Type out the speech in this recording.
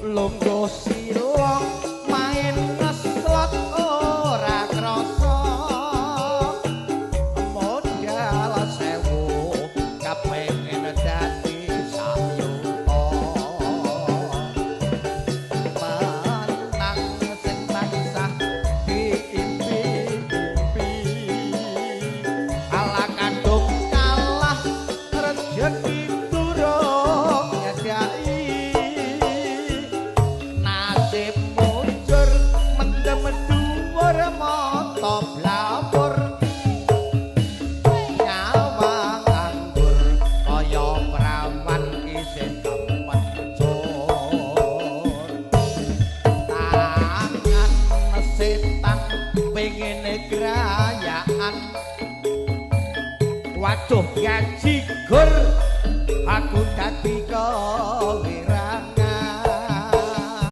Lungguh sila main ngeslot ora krasa, modal 1000 kepengin dadi sayuta. Menang sing tansah diimpi-impi, ala kadung kalah rejeki durung nyedaki. Nasib mujur mendem dhuwur mata blawur, nyawa nganggur kaya prawan isih kemencur. Tangan setan pengene grayaan, waduh gaji gur aku dadi kesuwen.